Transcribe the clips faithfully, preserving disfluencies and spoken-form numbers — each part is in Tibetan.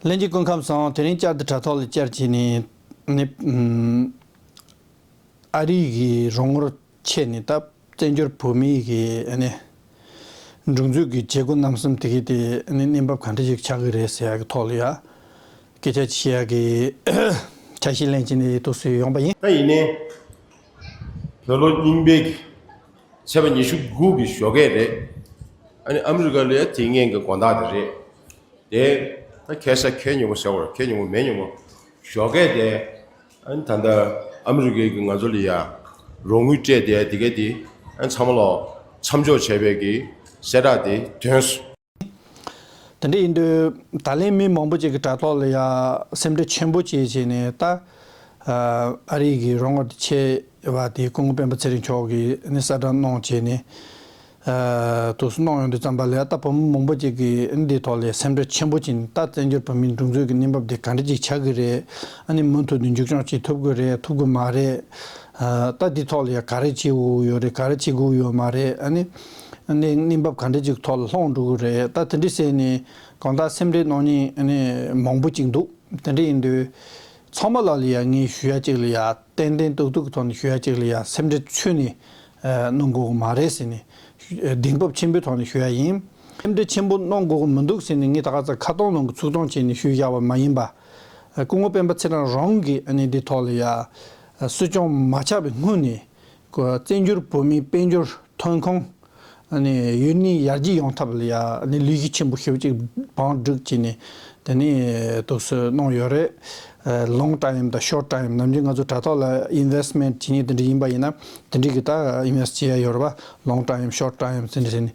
ལྷན་རྒྱས་སྐུ་ཁམས་བཟང་། དེ་རིང་བསྐྱར་དུ་དྲ་ཐོག་ལ་བཅར་བྱས་ནས་ནི་ཨུམ། ཨ་རི་གི་རོགས་དངུལ་ཆད་ནས་ད་བཙན་བྱོལ་བོད་མིའི་གི་ཨ་ནི་སྒྲིག་འཛུགས་ཀྱི་བྱེད་སྒོ་རྣམ་གསུམ་དེ་གའི་དེ་ཨ་ནི་གནས་བབ་ག་འདྲ་ཞིག་ཆགས་ཀྱི་རེད་ཟེར་ཡ་གི་ཐོག་ལ་ཡ་སྐད་ཆ་བཤད་ཡ་གི་འཆར་གཞི་ལེན་བྱས་ནས་འདུག་སེ་ཡོང་པ་ཡིན། ད་ཡིན་ནའི་བོད་ལོ་རྙིང་པའི་གི་ཚེས་པ་ཉི་ཤུ་དགུ་གི་ཞོགས་ཀས་རེད། ཨ་ནི་ཨ་མི་རི་ཀ་ལ་ཡ་དེ་སྔོན་གྱི་དགོང་དག་དེ་རེད། དེ་ད་ཁ་སང་ཁ་ཉིན་མོ་ཟེར་བ་རེད། ཁ་ཉིན་མོ་མེ་ཉིན་མོ་ཞོགས་ཀས་དེ་ཨ་ནི་ད་ལྟ་ཨ་མི་རི་ཀའི་གི་ང་ཚོ་ལ་ཡ་རོགས་དངུལ་སྤྲད་དེ་དེ་ག་དེ་ཨ་ནི་ཚང་མ་ལོ་མཚམས་འཇོག་བྱས་པའི་གི་གསལ་བསྒྲགས་དེ་ཐོན་སོང་། དེ་འདྲ་ཡིན་དུས་ད་ལན་མི་མང་པོ་ཅིག་གི་དྲ་ཐོག་ལ་ཡ་སེམས་ཁྲལ་ཆེན་པོ་བྱས་བྱས་ནས་ད་ཨ་རི་གི་རོགས་དངུལ་དེ་ཆད་པ་དེ་སྐུ་ངོ་སྤེན་པ་ཚེ་རིང་མཆོག་གིས་ནི་གསལ་བསྒྲགས་གནང་བྱས་ནས་ཨ་དུས་སུ་གནང་ཡོང་དུས་ཙམ་པ་ལ་ཡ་ད་བོད་མི་མང་པོ་ཅིག་གིས་འདིའི་ཐོག་ལ་སེམས་ཁྲལ་ཆེན་པོ་བྱས་ནས་ད་བཙན་བྱོལ་བོད་མིའི་སྒྲིག་འཛུགས་ཀྱི་གནས་བབ་དེ་ག་འདྲ་ཅིག་ཆགས་ཀྱི་རེད། ཨ་ནི་མུ་མཐུད་དུ་མཇུག་སྐྱོང་བྱེད་ཐུབ་ཀྱི་རེད་ཐུབ་ཀྱི་མ་རེད། ཨ་ད་འདིའི་ཐོག་ལ་ཡ་ག་རེ་བྱེད་དགོས་ཡོད་རེད་ག་རེ་བྱེད་དགོས་ཡོད་མ་རེད། ཨ་ནི་ཨ་ནི་གནས་བབ་ག་འདྲ་ཅིག་ཐོག་ལ་ལྷུང་འགྲོ་གི་རེད། ད་དེ་འདྲ་ཟེར་ནས་གང་ལྟར་སེམས་ཁྲལ་གནང་མཁན་ཨ་ནི་མང་པོ་ཅིག་འདུག་དེ་འདྲ་ཡིན་དུས་ཚང་མ་ལ་ལ་ཡ་ངས་ཞུ་ཡ་ཅིག་ལ་ཡ་ཏན་ཏན་ཏིག་ཏིག་གི་ཐོག་ནས་ཞུ་ཡ་ཅིག་ལ་ཡ་སེམས་ཁྲལ་ཚུད་ནས་ཨ་གནང་དགོས་གི་མ་རེད་ཟེར་ནས་ཨ་གདེང་སྤོབས་ཆེན་པོའི་ཐོག་ནས་ཞུ་ཡ་ཡིན། སེམས་ཁྲལ་ཆེན་པོ་གནང་དགོས་གི་མི་འདུག་ཟེར་ནས་ངས་ད་ག་ཚོད་ཁ་སྟོང་ནང་གི་ཚིག་སྟོང་བྱས་ནས་ཞུས་བཞག་པ་མ་ཡིན་པ། ཨ་སྐུ་ངོ་སྤེན་པ་ཚེ་རིང་རང་གིས་ཨ་ནི་འདི་ཐོག་ལ་ཡ་ཨ་སྲིད་སྐྱོང་མ་ཆགས་པའི་སྔོན་ནས་ཀོ་བཙན་བྱོལ་བོད་མིའི་དཔལ་འབྱོར་ཐོན་ཁུངས་ཨ་ནི་ཡུན་གནས་ཡར་རྒྱས་ཡོང་ཐབས་ལ་ཡ་ཨ་ནི་ལས་གཞི་ཆེན་པོ་ཞེ་པོ་ཅིག་བང་སྒྲིག་བྱས་ནས་དེ་ནས་འདུག་སེ་གནང་ཡོད་རེད། ཨ་long time དང་short time ནམ་རྒྱུན་ང་ཚོ་དྲ་ཐོག་ལ་investment བྱེད་མཁན་དེ་འདྲ་ཡིན་པ་ཡིན་ན་དེ་འདྲའི་གི་ད་invest བྱེད་ཡ་ཡོད་རེད་པ། long time short time ཟེར་ནས་ཟེར་ནས།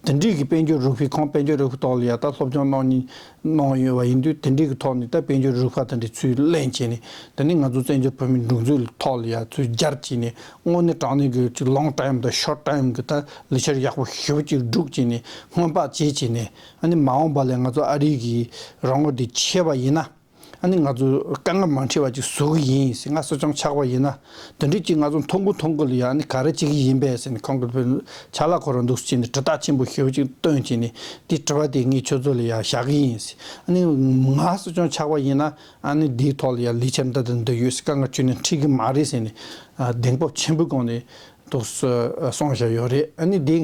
དེ་འདྲའི་གི་དཔལ་འབྱོར་རིག་པའི་ཁོངས་དཔལ་འབྱོར་རིག་པའི་ཐོག་ལ་ཡ་ད་སློབ་སྦྱོང་གནང་ནི་གནང་ཡོད་པ་ཡིན་དུས་དེ་འདྲའི་གི་ཐོག་ནས་ད་དཔལ་འབྱོར་རིག་པ་དེ་འདྲའི་ཚུར་ལེན་བྱས་ནས་དེ་ནས་ང་ཚོ་བཙན་བྱོལ་བོད་མིའི་སྒྲིག་འཛུགས་ཐོག་ལ་ཡ་ཚུར་སྦྱར་བྱས་ནས་དངོས་གནས་དྲང་གནས་ཀྱི་ཅིག་long time དང་short time གི་ད་ལས་འཆར་ཡག་པོ་ཞེ་པོ་ཅིག་སྒྲུག་བྱས་ནས་སྔོན་དཔག་བྱས་བྱས་ནས་ཨ་ནི་མ་འོངས་པ་ལ་ང་ཚོ་ཨ་རི་གི་རང་དབང་དེ་ཆད་པ་ཡིན་ན། ཨ་ནི་ང་ཚོ་དཀའ་ངལ་མ་འཕྲད་པ་ཅིག་བཟོ་གི་ཡིན་ཟེར། ང་སྲིད་སྐྱོང་ཆགས་པ་ཡིན་ན་དེ་འདྲའི་ཅིག་ང་ཚོ་མཐོང་གི་མཐོང་གི་ལ་ཡ་ཨ་ནི་ག་རེ་བྱེད་ཀྱི་ཡིན་པས་ཟེར་ནས་ཁོང་གི་ཕྱག་ལས་ཁོ་རང་འདུག་སེ་བྱས་ནས་དྲི་རྟགས་ཆེན་པོ་ཞེ་པོ་ཅིག་བཏོན་བྱས་ནས་དེ་དྲི་བ་དེ་ངས་ཁྱོད་ཚོ་ལ་ཡ་བཞག་གི་ཡིན་ཟེར། ཨ་ནི་ང་སྲིད་སྐྱོང་ཆགས་པ་ཡིན་ན་ཨ་ནི་དེའི་ཐོག་ལ་ཡ་ལས་འཆར་འདི་དང་འདི་ཡོད་ཟེར། དཀའ་ངལ་ཁྱོན་ནས་འཕྲད་ཀྱི་མ་རེད་ཟེར་ནས་གདེང་སྤོབས་ཆེན་པོའི་སྒོ་ནས་འདུག་སེ་གསུངས་བཞག་ཡོད་རེད། ཨ་ནི་དེ་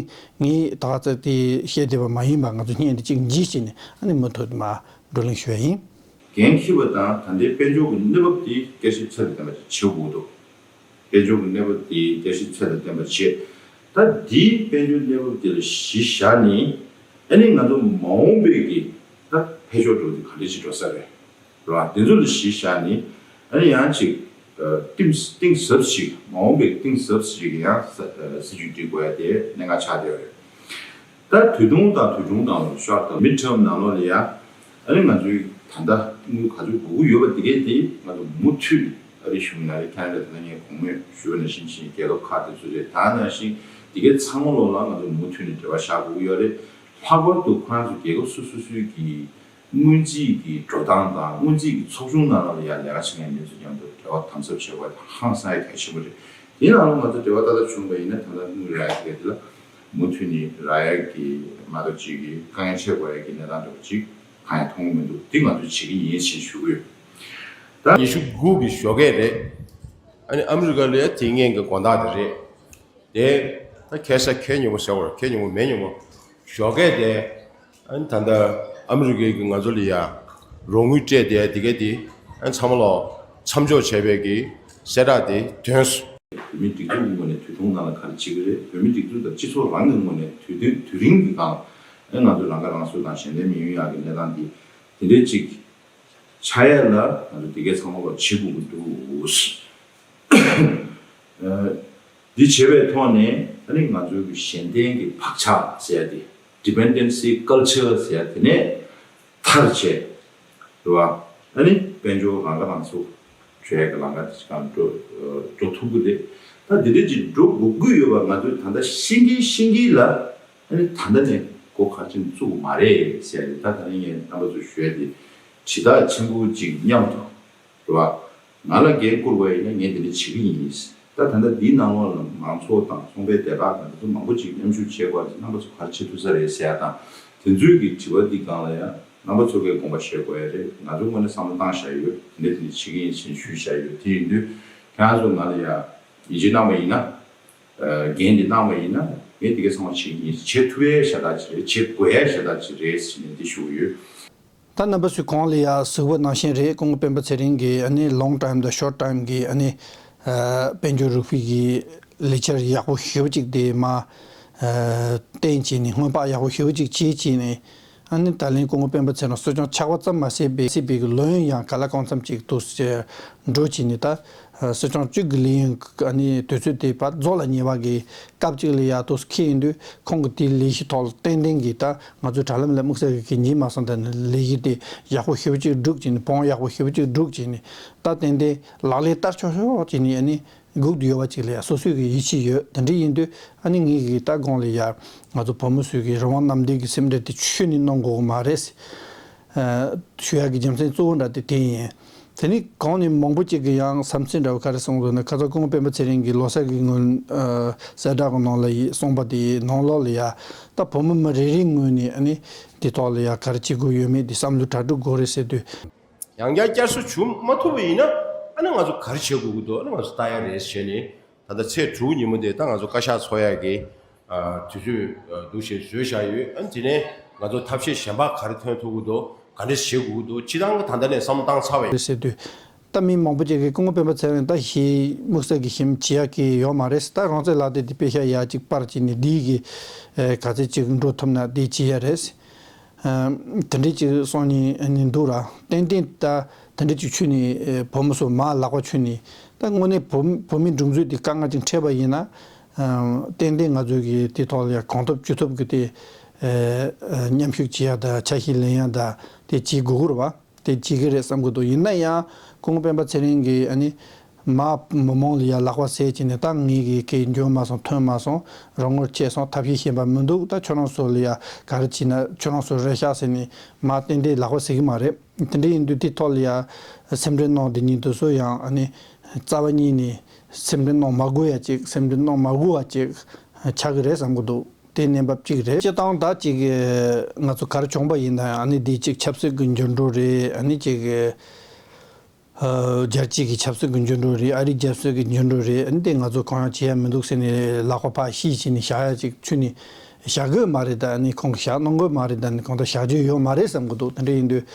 ངས་ད་ག་ཚོད་དེ་བཤད་བསྡད་པ་མ་ཡིན་པ་ང་ཚོ་བརྙན་དེ་གཅིག་འབྱེད་བྱས་ནས་ཨ་ནི་མུ་མཐུད་མ་བགྲོ་གླེང་ཞུ་ཡ་ཡིན། འགན་འཁྱེར་བ་དང་ད་ལྟའི་དཔལ་འབྱོར་གྱི་གནས་བབ་དེ་བསྐྱར་ཞིབ་ཚད་ལ་ལྡན་པ་ཞིག་བྱེད་དགོས་འདུག་དཔལ་འབྱོར་གྱི་གནས་བབ་དེ་བསྐྱར་ཞིབ་ཚད་ལ་ལྡན་པ་བྱེད། ད་འདིའི་དཔལ་འབྱོར་གནས་བབ་དེ་ལ་གཞི་བཞག་ནས་ཨ་ནི་ང་ཚོ་མ་འོངས་པའི་གི་ད་འཕེལ་ཕྱོགས་འགྲོ་དེ་ག་འདྲ་ཞིག་འགྲོ་ས་རེད། རེད་བ། དེ་ཚོ་ལ་གཞི་བཞག་ནས་ཨ་ནི་ཡང་ཅིག་གཏིང་གཏིང་ཟབ་ཞིག་མ་འོངས་པའི་གཏིང་ཟབ་ཞིག་ཡང་ས་སྲིད་ཇུས་སྒྲིག་དགོས་ཡ་དེ་གནད་འགག་ཆགས་བསྡད་ཡོད་རེད། ད་དུས་ཐུང་དང་དུས་ཐུང་ནང་ལོགས་short term mid term ནང་ལོགས་ལ་ཡ་ཨ་ནི་ང་ཚོའི་ད་ལྟ་དངུལ་ག་ཚོད་དགོས་ཀྱི་ཡོད་པ་དེ་གས་དེ་ང་ཚོ་མུ་མཐུད་ནས་ཨ་རི་གཞུང་ཡིན་ན་རེད། ཁེ་ན་ཌ་དེ་ན་ངས་གོང་སྨོས་ཞུས་པ་ནང་བཞིན་བྱས་རྒྱལ་ཁབ་ཁག་དེ་ཚོ་རེད། ད་ནང་བཞིན་དེ་གས་ཚང་མ་ལོགས་ལ་ང་ཚོ་མུ་མཐུད་ནས་འབྲེལ་བ་བཞག་དགོས་ཀྱི་ཡོད་རེད། ལྷག་པར་དུ་ཁོ་རང་ཚོ་རྒྱལ་ཁབ་སོ་སོ་སོའི་གི་སྔོན་རྩིས་ཀྱི་འགྲོ་སྟངས་དང་སྔོན་རྩིས་ཀྱི་ཚོགས་ཆུང་ནང་ལ་ཡང་ལས་ཀ་བྱེད་མཁན་མི་ཚོ་མཉམ་དུ་འབྲེལ་བ་དམ་ཟབ་བྱེད་དགོས་དེ་ཧང་སང་ཡ་གལ་ཆེན་པོ་རེད། དེའི་ནང་ལ་ང་ཚོ་འབྲེལ་བ་ཏག་ཏག་བྱུང་བ་ཡིན་ན་ད་ལྟ་དངུལ་རག་ཡ་དེ་ག་དེ་ལ་མུ་མཐུད་ནས་རག་ཡ་གི་མ་གཏོགས་ཅིག་གི་དཀའ་ངལ་འཕྲད་དགོས་ཡ་གི་གནས་སྟངས་འདྲ་པོ་ཅིག་གང་ཡང་མཐོང་གི་མི་འདུག་དེ་ང་ཚོས་བྱེད་ཀྱི་ཡིན་ཞེས་ཞུ་གི་ཡོད། ད་ཉི་ཤུ་དགུ་གི་ཞོགས་ཀས་རེད། ཨ་ནི་ཨ་མི་རི་ཀ་ལ་ཡ་དེ་སྔོན་གྱི་དགོང་དག་དེ་རེད། དེ་ད་ཁ་སང་ཁ་ཉིན་མོ་ཟེར་བ་རེད། ཁ་ཉིན་མོ་མེ་ཉིན་མོ་ཞོགས་ཀས་དེ་ཨ་ནི་ད་ལྟ་ཨ་མི་རི་ཀའི་གི་ང་ཚོ་ལ་ཡ་རོགས་དངུལ་སྤྲད་དེ་དེ་ག་དེ་ཨ་ནི་ཚང་མ་ལོ་མཚམས་འཇོག་བྱས་པའི་གི་གསལ་བསྒྲགས་དེ་ཐོན་སོང་། བོད་མིའི་སྒྲིག་འཛུགས་ཀྱི་ངོས་ནས་དུས་ཐུང་ནང་ལ་ག་རེ་བྱེད་ཀྱི་རེད། བོད་མིའི་སྒྲིག་འཛུགས་དང་སྤྱི་ཚོགས་རང་གི་ངོས་ནས་དུས་དུས་དུས་རིང་གི་སྒང་ཨ་ནི་ང་ཚོས་རང་ཁ་རང་གསོ་དང་གཞན་བརྟེན་མི་ཡོང་ཡག་གི་གནས་སྟངས་འདི་དེ་འདྲའི་ཅིག་ཆགས་ཡས་ལ་ང་ཚོ་དེ་གའི་ཚང་མ་ལ་བྱེད་དགོས་ཀྱི་འདུག་ཨ་འདི་བྱས་པའི་ཐོག་ནས་ཨ་ནི་ང་ཚོའི་གཞན་བརྟེན་གྱི་བག་ཆགས་ཟེར་ཡ་དེ་dependency culture ཟེར་ཡ་དེ་ནས་ཐར་བྱས་རེད་བ། ཨ་ནི་དཔལ་འབྱོར་རང་ཁ་རང་གསོ་བྱས་ཀྱི་ལམ་ཁ་དེ་ཅིག་གང་འགྲོ་འགྲོ་ཐུབ་ཀྱི་རེད། ད་དེ་འདྲ་ཅིག་འགྲོ་དགོས་ཀྱི་ཡོད་པ་ང་ཚོས་ད་ལྟ་ཤེས་ཀྱིན་ཤེས་ཀྱིན་ལ་ཨ་ནི་ད་ལྟ་ནས་སྒོ་ག་ཅིག་བཙུགས་མ་རེད་ཟེར་ཡ་དེ། ད་ད་ནི་ངས་རྣམ་པ་ཚོ་ཞུ་ཡ་དེ་བྱེ་བྲག་ཆེན་པོ་ཅིག་མཉམ་དུ་རེད་བ། ང་ལ་འགན་བསྐུར་བ་ཡིན་ན་ངས་འདི་འདྲ་བྱེད་ཀྱི་ཡིན། ད་ད་ལྟ་འདིའི་ནང་ལོགས་ལ་མང་ཚོགས་དང་ཚོང་པའི་སྡེ་ཁག་དང་འདི་ཚོ་མང་པོ་ཅིག་མཉམ་ཞུགས་བྱེད་དགོས་རེད། རྣམ་པ་ཚོ་ག་རེ་བྱེད་ཐུབ་ས་རེད་ཟེར་ཡ་དང་དེ་ཚོའི་གི་དྲི་བ་འདི་སྒང་ལ་ཡང་ རྣམ་པ་ཚོ་གིས་དགོངས་པ་བཞེས་དགོས་ཡ་རེད། ང་ཚོ་དངོས་གནས་བསམ་བློ་བཏང་བཞག་ཡོད། འདི་དེ་འདྲ་བྱེད་ཀྱི་ཡིན་ཞེས་ཞུས་བཞག་ཡོད། དེ་ཡིན་དུས་ཁྱེད་རང་ཚོ་ང་ལ་ཡ་ཡིད་ཆེས་གནང་བ་ཡིན་ན། འགན་འདི་གནང་བ་ཡིན་ན་ངས་འདི་ག་ཚང་མ་བྱེད་ཀྱི་ཡིན། བྱེད་ཐུབ་ཡའི་ཤ་སྟག་ཅིག་རེད། བྱེད་དགོས་ཡའི་ཤ་སྟག་ཅིག་རེད་ཟེར་ནས་འདི་ཞུ་གི་ཡོད། ད་རྣམ་པ་ཚོས་གོང་ལ་ཡ་གཟིགས་པ་ནང་བཞིན་རེད། སྐུ་ངོ་སྤེན་པ་ཚེ་རིང་གིས་ཨ་ནི་long time དང་short time གི་ཨ་ནི་དཔལ་འབྱོར་རིག་པའི་གི་ལས་འཆར་ཡག་པོ་ཞེ་པོ་ཅིག་དེ་མ་བསྟན་བྱས་ནས། སྔོན་དཔག་ཡག་པོ་ཞེ་པོ་ཅིག་བྱས་བྱས་ནས། ཨ་ནི་ད་ལན་སྐུ་ངོ་སྤེན་པ་ཚེ་རིང་གསོ་སྐྱོང་ཆག་པ་ཙམ་མ་ཟད་པའི་སྲིད་པའི་གི་ལོ་ཡུན་ཡང་ག་ལ་གང་འཚམ་ཅིག་འདུག་སེ་འགྲོ་བྱས་ནས། ད་གསོ་སྐྱོང་བཅུ་གི་ལས་ཡུན་ཨ་ནི་དུས་ཚོད་དེ་བར་རྫོགས་ལ་ཉེ་བ་གི་སྐབས་ཅིག་ལ་ཡ་འདུག་སེ་འཁེལ་ཡོང་དུས། ཁོང་གི་དེའི་ལས་གཞི་ཐོག་ལ་ཏན་ཏན་གྱི་ད་ང་ཚོ་དྲ་ལམ་ལ་དམིགས་བསལ་གྱི་ཉིན་མ་སོང་། ད་ནི་ལས་གཞི་དེ་ཡག་པོ་ཞེ་པོ་ཅིག་སྒྲུབ་བྱས་ནས། བོང་ཡག་པོ་ཞེ་པོ་ཅིག་སྒྲུབ་བྱས་ནས། ད་ཏན་ཏན་ལག་ལེན་བསྟར་ཆོག་ཆོག་བྱས་ནས་ཨ་ནི་སྒུག་ཏུ་ཡོད་པ་ཅིག་ལ་ཡ་སོ་སོའི་གི་ཡིད་ཆེས་ཡོད། དེ་འདྲ་ཡིན་དུས་ཨ་ནི་ངེད་ཀྱི་ད་དགོངས་ལ་ཡ་ང་ཚོ་བོད་མི་ཚོའི་གི་རང་དབང་རྣམ་བདེན་གྱི་སེམས་ཁྲལ་དེ་ཁྱོན་ནས་གནང་དགོས་མ་རེད། ཞུ་ཡག་གི་རྒྱུ་མཚན་གཙོ་བོ་འདྲ་དེ་དེ་ཡིན། དེ་ནི་གོང་ནས་མང་པོ་ཅིག་གིས་ཡང་བསམ་ཚུལ་འདྲ་བོ་ག་རེ་གསུངས་འདུག་ན། ཁ་སང་སྐུ་ངོ་སྤེན་པ་ཚེ་རིང་གིས་ལོ་གསར་གྱི་སྔོན་གསལ་བསྒྲགས་ཀྱི་ནང་ལ་ཡི་གསུངས་པ་དེའི་ནང་ལོགས་ལ་ཡ། ད་བོད་མི་མི་རེ་རེའི་ངོས་ནས་ཨ་ནི་དེ་ཐོག་ལ་ཡ་ག་རེ་བྱེད་དགོས་ཡོད་མེད་དེ་བསམ་བློ་གྲ་སྒྲིག་དགོས་རེད་ཟེར་དུས། ཡང་བསྐྱར་བསྐྱར་གསོ་བྱུང་མ་ཐུབ་པ་ཡིན་ན། ཨ་ནི་ང་ཚོ་ག་རེ་བྱེད་དགོས་ཀྱི་འདུག་ཨ་ནི་ང་ཚོ་ལྟ་ཡ་རེད་ཟེར་ནས། ད་ལྟ་ཚེས་དྲུག་ཉིན་མོ་དེ་ད་ང་ཚོ་བཀའ་ཤག་འཚོགས་ཡག་གི་ཨ་དུས་ཚོད་ཨ་འདུག་སེ་བཟོས་བཞག་ཡོད། ཨ་ནི་དེ་ནས་ང་ཚོ་ཐབས་ཤེས་གཞན་པ་ག་རེ་ཐོན་ཐུབ་ཀྱི་འདུག་ག་འདྲས་བྱེད་དགོས་ཀྱི་འདུག་སྤྱིར་བཏང་གི་ད་ལྟ་ནས་བསམ་བློ་བཏང་ཚར་བ་ཡིན། ཟེར་དུས། ད་མི་མང་པོ་ཅིག་གིས་སྐུ་ངོ་སྤེན་པ་ཚེ་རིང་ད་ཞེ་དམིགས་བསལ་གྱི་ཞིབ་བྱེད་ཡག་གི་ཡོད་མ་རེད། ད་རང་བཙན་ལག་དེབ་དེ་དཔེ་ཤ་ཡག་ཅིག་པར་བྱས་ནས་འདི་གི་ཨ་ག་ཚོད་ཅིག་འགྲོ་ཐུབ་ན་འདི་བྱེད་ཡ་རེད། ཨ་དེ་འདྲས་ཅིག་གསུངས་ནས་ཨ་ནི་འདུག་ར། ཏན་ཏན་ད་དེ་འདྲས་ཅིག་ཁྱོན་ནས་ཨ་བོད་མི་ཚོ་མར་ལག་པ་ཁྱོན་ནས། ད་དངོས་གནས་བོད་བོད་མིའི་སྒྲིག་འཛུགས་དེ་དཀའ་ངལ་ཅིག་འཕྲད་པ་ཡིན་ན། ཨ་ཏན་ཏན་ང་ཚོ་གིས་དེ་ཐོག་ལ་ཡ་གང་ཐུབ་ཅི་ཐུབ་ཀྱིས་དེ་ཨ་ཨ་མཉམ་ཞུགས་བྱེད་ཡ་དང་། ཆ་ཤས་ལེན་ཡ་དང་དེ་བྱེད་དགོས་ཀྱི་རེད་པ། དེ་བྱེད་ཀྱི་རེད་བསམ་གྱི་འདུག་ཡིན་ན་ཡང་སྐུ་ངོ་སྤེན་པ་ཚེ་རིང་གིས་ཨ་ནི་མར་མི་མང་ལ་ཡ་ལག་པ་བཟས་བྱས་ནས། ད་ངེད་ཀྱིས་གས་འབྱོར་མ་སོང་། ཐོན་མ་སོང་། རོགས་དངུལ་ཆད་སོང་། ཐབས་ཤེས་གཞན་པ་མི་འདུག་ད་ཁྱོད་རང་ཚོ་ལ་ཡ་ག་རེ་བྱས་ན་ཁྱོད་རང་ཚོ་རེད་ཤག་ཟེར་ནས་མར་ཏན་ཏན་ལག་པ་བཟས་ཀྱི་མ་རེད། དེ་འདྲ་ཡིན་དུས་དེ་ཐོག་ལ་ཡ་སེམས་ཁྲལ་གནང་། དེ་ཉིད་དུ་སུ་ཡང་ཨ་ནི་རྩ་བ་ཉིད་ནས་སེམས་ཁྲལ་གནང་མ་དགོས་ཡ་ཅིག་སེམས་ཁྲལ་གནང་མ་དགོས་པ་ཅིག་ཆགས་ཀྱི་རེད་བསམ་གྱི་འདུག་དེ་གནས་བབ་གཅིག་རེད། སྤྱིར་བཏང་ད་ཅིག་ང་ཚོ་ག་རེ་བྱུང་པ་ཡིན་ན་ཡང་། ཨ་ནི་འདི་ཅིག་ཆབ་སྲིད་ཀྱི་འགྱུར་འགྲོས་རེད། ཨ་ནི་ཅིག་ཨ་རྒྱལ་སྤྱི་གི་ཆབ་སྲིད་ཀྱི་འགྱུར་འགྲོས་རེད། ཨ་རིའི་རྒྱལ་སྲིད་ཀྱི་འགྱུར་འགྲོས་རེད། ཨ་ནི་དེ་ང་ཚོ་གང་ཡང་བྱེད་ཡ་མི་འདུག་ཟེར་ནས་ལག་པ་ཕར་བཤིག་བྱས་ནས་བཞག་ཡ་ཅིག་ཁྱོན་ནས་བཞག་དགོས་མ་རེད། ད་ཨ་ནི་ཁོང་གིས་བཞག་གནང་དགོས་མ་རེད། ད་ཨ་ནི་གང་ལྟར་བཞག་རྒྱུ་ཡོད་མ་རེད་བསམ་གྱི་འདུག་དེ་འདྲ་ཡིན་དུས།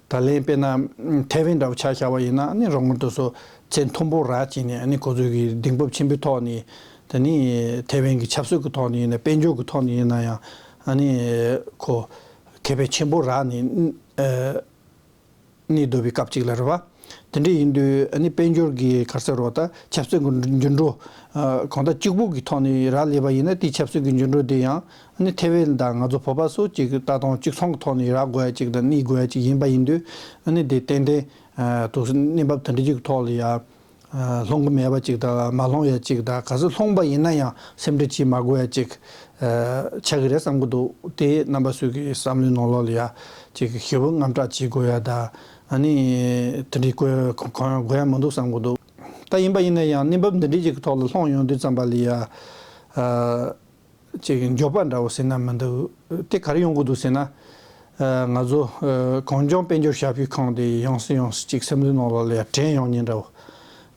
ད་ལན་དཔེར་ན་ཐའེ་ཝན་འདྲ་བོ་ཆ་བཞག་པ་ཡིན་ན། ཨ་ནི་རོགས་དངུལ་དེ་ཚོ་ཚད་མཐོན་པོ་རག་བྱས་ནས། ཨ་ནི་ཁོ་ཚོས་གི་གདེང་སྤོབས་ཆེན་པོའི་ཐོག་ནས། དེ་ནི་ཐའེ་ཝན་གྱི་ཆབ་སྲིད་ཀྱི་ཐོག་ནས་ཡིན་ན། དཔལ་འབྱོར་གྱི་ཐོག་ནས་ཡིན་ན་ཡང་། ཨ་ནི་ཁོ་ཁེ་ཕན་ཆེན་པོ་རག་ནས་ཨ་གནས་སྡོད་པའི་སྐབས་གཅིག་ལ་རེད་པ། དེ་འདྲ་ཡིན་དུས་ཨ་ནི་དཔལ་འབྱོར་གྱི་ག་རེ་ཟེར་རོ། ད་ཆབ་སྲིད་ཀྱི་འགྱུར་འགྲོས་ཨ་གང་ལྟར་གཅིག་པུ་གི་ཐོག་ནས་རག་སླེབས་པ་ཡིན་ན། དེའི་ཆབ་སྲིད་ཀྱི་འགྱུར་འགྲོས་དེ་ཡང་ཨ་ནི་ཐའེ་ཝན་དང་ང་ཚོ་བོད་པ་ཚོ་གཅིག་ལྟ་སྟངས་གཅིག་མཚུངས་ཀྱི་ཐོག་ནས་རག་དགོས་ཡ་གཅིག་དང་གནས་དགོས་ཡ་གཅིག་ཡིན་པ་ཡིན་དུས། ཨ་ནི་དེ་ཏན་ཏན་ཨ་དུས་གནས་བབ་དེ་འདྲ་གཅིག་གི་ཐོག་ལ་ཡ་ཨ་ལྷུང་གི་མེད་པ་གཅིག་དང་། མ་ལྷུང་ཡ་གཅིག་དང་། གལ་སྲིད་ལྷུང་པ་ཡིན་ན་ཡང་སེམས་ཁྲལ་བྱེད་མ་དགོས་ཡ་གཅིག་ཨ་ཆགས་ཀྱི་རེད་བསམ་གྱི་འདུག་དེ་རྣམ་པ་ཚོའི་གི་བསམ་བློའི་ནང་ལོགས་ལ་ཡ་གཅིག་ཞེ་པོ་དངངས་སྐྲག་བྱེད་དགོས་ཡ་དང་། ཨ་ནི་དེ་འདྲའི་དགོས་གང་ཡང་དགོས་ཡ་མི་འདུག་བསམ་གྱི་འདུག་ད་ཡིན་པ་ཡིན་ན་ཡང་གནས་བབ་འདི་འདྲའི་ཅིག་གི་ཐོག་ལ་ལྷུང་ཡོང་དུས་ཙམ་པ་ལ་ཡ་ཨ་ཅིག་འགྱོད་པ་འདྲ་བོ་ཟེར་ན་མི་འདུག་དེ་ག་རེ་ཡོང་གི་འདུག་ཟེར་ན། ཨ་ང་ཚོ་ཨ་གངས་ལྗོངས་དཔལ་འབྱོར་ཞབས་ཞུའི་ཁང་དེ་ཡང་སེ་ཡང་སེ་ཅིག་སེམས་ལུས་ནང་ལོགས་ལ་ཡ་དྲན་ཡོང་མཁན་འདྲ་བོ་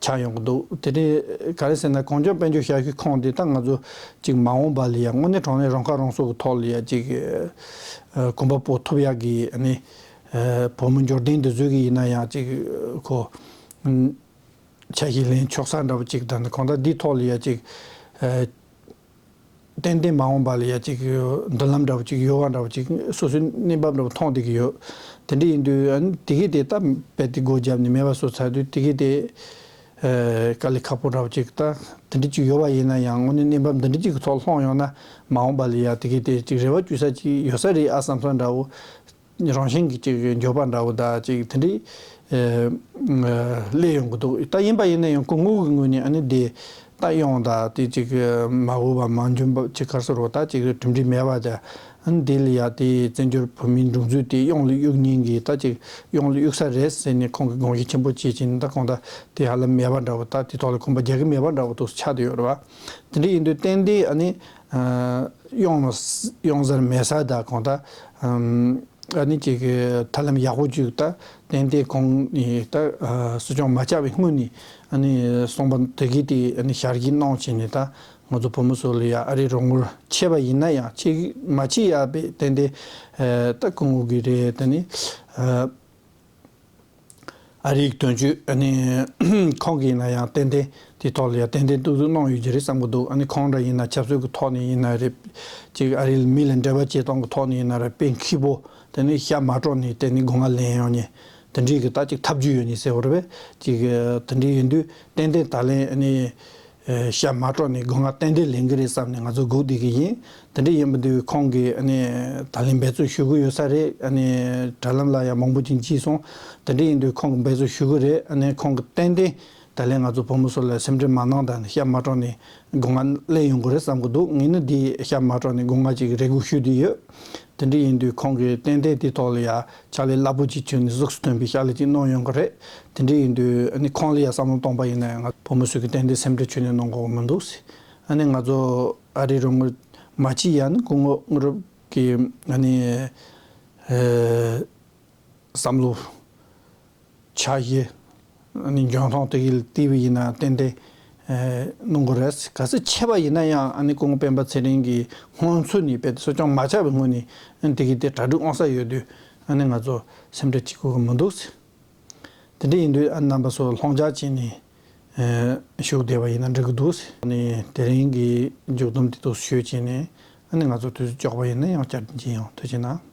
ཆགས་ཡོང་གི་འདུག་དེ་ནས་ག་རེ་ཟེར་ན། གངས་ལྗོངས་དཔལ་འབྱོར་ཞབས་ཞུའི་ཁང་དེ་ད་ང་ཚོ་ཅིག་མ་འོངས་པ་ལ་ཡ་དངོས་གནས་དྲང་གནས་རང་ཁ་རང་གསོ་གི་ཐོག་ལ་ཡ་ཅིག་ཨ་གོམ་པ་སྤོ་ཐུབ་ཡག་གི་ཨ་ནི་ཨ་བོད་མི་འབྱོར་ལྡན་འདི་ཚོ་གི་ཡིན་ན་ཡང་ཅིག་ཁོ་ཨ་ཆ་ཤས་ལེན་ཆོག་ས་འདྲ་བོ་ཅིག་དང་། གང་ལྟར་འདིའི་ཐོག་ལ་ཡ་ཅིག་ཨ་ཏན་ཏན་མ་འོངས་པ་ལ་ཡ་ཅིག་མདུན་ལམ་འདྲ་བོ་ཅིག་ཡོད་པ་འདྲ་བོ་ཅིག་སོ་སོའི་གནས་བབ་འདྲ་བོ་མཐོང་བསྡད་ཀྱི་ཡོད། དེ་འདྲ་ཡིན་དུས་ཨ་ནི་དེ་གི་དེ་ད་རྦད་དེ་སྒོ་བརྒྱབ་ནས་མེད་པ་བཟོ་ཚར་དུས། དེ་གི་དེ་ཨ་དཀའ་ལས་ཁག་པོ་འདྲ་བོ་ཅིག་ད་དེ་འདྲ་ཅིག་ཡོད་པ་ཡིན་ན་ཡང་། དངོས་གནས་གནས་བབ་འདི་འདྲ་ཅིག་གི་ཐོག་ལྷུང་ཡོང་ན་མ་འོངས་པ་ལ་ཡ་དེ་གི་དེ་ཅིག་རེ་བ་བཅོལ་ས་ཅིག་ཡོད་ས་རེད་ཨ་བསམ་བསམ་འདྲ་བོ། རང་བཞིན་གྱི་ཅིག་འགྱོད་པ་འདྲ་བོ་དང་ཅིག་དེ་འདྲའི་ཨ་སླེབས་ཡོང་གི་འདུག་ད་ཡིན་པ་ཡིན་ན་ཡང་སྐུ་ངོ་གི་ངོས་ནས་ཨ་ནི་དེ་ད་གཡོང་དང་དེ་ཅིག་མ་འོས་པ་མ་འཇོན་པ་ཅིག་ག་རེ་ཟེར་རོ། ད་ཅིག་གྲུབ་འབྲས་མེད་པ་དང་། ཨ་ནི་དེ་ལ་ཡ་དེ་བཙན་བྱོལ་བོད་མིའི་སྒྲིག་འཛུགས་དེ་གཡོ་ལ་གཡུག་མཁན་གྱི་ད་ཅིག་གཡོ་ལ་གཡུག་ས་རེད་ཟེར་ནས་ཁོང་གིས་དགོངས་གཞི་ཆེན་པོ་བྱས་བྱས་ནས། ད་གང་ལྟར་དེ་ཧ་ལམ་མེད་པ་འདྲ་བོ། ད་དེ་ཐོག་ལ་གོམ་པ་རྒྱག་གི་མེད་པ་འདྲ་བོ་འདུག་ཆགས་བསྡད་ཡོད་རེད་པ། དེ་འདྲ་ཡིན་དུས་ཏན་ཏན་ཨ་ནི་ཨ་གཡོ་མ་གཡོ་ས་མེད་ས་དང་། གང་ལྟར་ཨམ་ ཨ་ནི་ཅིག་གི་ཐབས་ལམ་ཡག་པོ་ཅིག་ད་ཏན་ཏན་ཁོང་ནི་ད་ཨ་སྲིད་སྐྱོང་མ་ཆགས་པའི་སྔོན་ནས་ཨ་ནི་གསུངས་པ་དེ་གི་དེ་ཨ་ནི་ཞལ་གྱིས་གནང་བྱས་ནས་ད་ང་ཚོ་བོད་མི་ཚོ་ལ་ཡ་ཨ་རི་རོགས་དངུལ་ཆད་པ་ཡིན་ན་ཡང་ཆད་མ་ཆད་ཡ་པའི་ཏན་ཏན་ཨ་ད་སྐུ་ངོ་གི་རེད། ད་ནི་ཨ་ཨ་རིའི་དོན་གཅོད་ཨ་ནི་ཁོང་གིས་ཡིན་ན་ཡང་ཏན་ཏན་དེ་ཐོག་ལ་ཡང་ཏན་ཏན་ཏིག་ཏིག་གནང་ཡོད་ཀྱི་རེད་བསམ་གྱི་འདུག་ཨ་ནི་ཁོང་འདྲ་ཡིན་ན་ཆབ་སྲིད་ཀྱི་ཐོག་ནས་ཡིན་ན་རེད། ཅིག་ཨ་རིའི་མི་ལ་འབྲེལ་བ་བྱེད་སྟངས་ཀྱི་ཐོག་ནས་ཡིན་ན་རེད། དཔེ་མཁས་པོ་དེ་ནི་ཤ་མ་དཀྲོགས་ནས་དེ་ནི་སྒོ་ང་ལེན་ཡོང་ནས་དེ་འདྲའི་གི་ད་ཅིག་ཐབས་ཇུས་ཡོད་ནི་ཟེར་བ་རེད་པས། ཅིག་དེ་འདྲའི་ཡིན་དུས་ཏན་ཏན་ད་ལན་ཨ་ནི་ཤ་མ་དཀྲོགས་ནས་སྒོ་ང་ཏན་ཏན་ལེན་གྱི་རེད་བསམ་ནས་ང་ཚོ་སྒུག་བསྡད་ཀྱི་ཡིན། དེ་འདྲ་ཡིན་པ་འདུག་ཁོང་གིས་ཨ་ནི་ད་ལན་འབད་བརྩོན་ཞུ་གི་ཡོད་ས་རེད། ཨ་ནི་དྲ་ལམ་ལ་ཡང་མང་པོ་ཅིག་བྲིས་སོང་། དེ་འདྲ་ཡིན་དུས་ཁོང་གིས་འབད་བརྩོན་ཞུ་གི་རེད། ཨ་ནི་ཁོང་གིས་ཏན་ཏན་ད་ལན་ང་ཚོ་བོད་མི་ཚོ་ལ་སེམས་ཁྲལ་མ་གནང་དང་ཤ་མ་དཀྲོགས་ནས་སྒོ་ང་སླེབས་ཡོང་གི་རེད་བསམ་གི་འདུག་ངས་ནི་འདི་ཤ་མ་དཀྲོགས་ནས་སྒོ་ང་ཅིག་རེ་སྒུག་ཞུས་བསྡད་ཡོད། དེ་འདྲ་ཡིན་དུས་ཁོང་གིས་ཏན་ཏན་དེའི་ཐོག་ལ་ཡ་ཕྱག་ལས་རླབས་པོ་ཆེ་བྱུང་ནས་གཟུགས་སུ་ཐོན་པའི་ཕྱག་ལས་ཅིག་གནང་ཡོང་གི་རེད། དེ་འདྲ་ཡིན་དུས་ཨ་ནི་ཁོང་ལ་ཡ་བསམ་བློ་གཏོང་པ་ཡིན་ན་ཡང་ང་བོད་མི་ཚོས་ཀྱི་ཏན་ཏན་སེམས་ཁྲལ་ཁྱོན་ནས་གནང་དགོས་མི་འདུག་ཨ་ནི་ང་ཚོ་ཨ་རི་རོགས་དངུལ་མ་བྱེད་ཡ་ནི་སྐུ་ངོ་དངུལ་རབས་ཀྱི་ཨ་ནི་ཨེ་བསམ་བློ་འཆར་གཞི་ཨ་ནི་འཇོན་ཐང་དེ་གའི་ལ་བལྟས་པ་ཡིན་ན་ཏན་ཏན་ཨེ་གནང་དགོས་རེད། གལ་སྲིད་ཆད་པ་ཡིན་ན་ཡང་ཨ་ནི་སྐུ་ངོ་སྤེན་པ་ཚེ་རིང་གིས་སྔོན་ཚུད་ནས་དཔེ་གསོ་སྐྱོང་མ་ཆགས་པའི་སྔོན་ནས་ཨ་ནི་དེ་གའི་དེ་གྲ་སྒྲིག་འོང་ས་ཡོད་དུས་ཨ་ནི་ང་ཚོ་སེམས་ཁྲལ་བྱེད་དགོས་ཀྱི་མི་འདུག་དེ་འདྲ་ཡིན་དུས་ཨ་ནི་རྣམ་པ་ཚོ་ལྷོང་འཇགས་བྱས་ནས་ཨེ་བཞུགས་བསྡད་པ་ཡིན་ན་འགྲིག་གི་འདུག་ཨ་ནི་དེ་རིང་གི་མཇུག་བསྡོམས་དེ་ཏོག་ཙམ་ཞུས་བྱས་ནས་ཨ་ནི་ང་ཚོ་དུས་ཚོད་ལྕོགས་པ་ཡིན་ན་ཡང་བསྐྱར་མཇལ་ཡོང་། ཐུགས་རྗེ་གནང་།